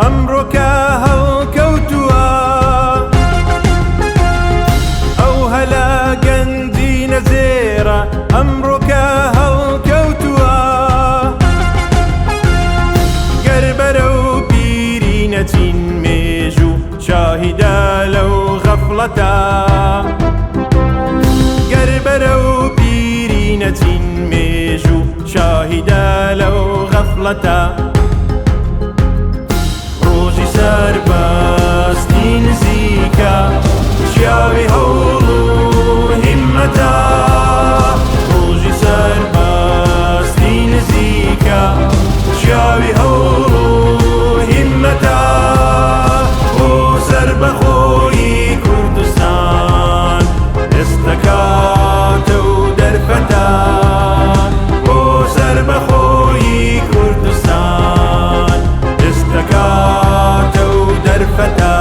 ئەمڕۆکە هەڵکەوتووە. ئەو هەلە گەنجینە زێڕە ئەمڕۆکە هەڵکەوتووە. گەر بەرەو پیری نەچین مێژوو شاهیدە لەو غەفڵەتە. گەر بەرەو پیری نەچین مێژوو شاهیدە لەو غەفڵەتە. ڕۆژی سەربەستی نزیکە، شیاوی هەوڵ و هیممەتە. ڕۆژی سەربەستی نزیکە، شیاوی هەوڵ و هیممەتە. بۆ سەربەخۆیی کوردستان ئێستا کاتە و دەرفەتە. بۆ سەربەخۆیی کوردستان ئێستا کاتە و دەرفەتە.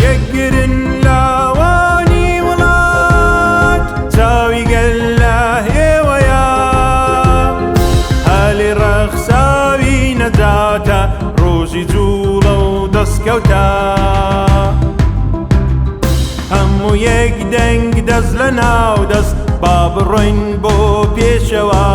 یەکگرن لاوانی وڵات، چاوی گەل لە ئێوەیە. هەلی ڕەخساوی نەجاتە، ڕۆژی جوڵە و دەستکەوتە. هەموو یەک دەنگ دەست لە ناو دەست، با بڕۆین بۆ پێشەوە.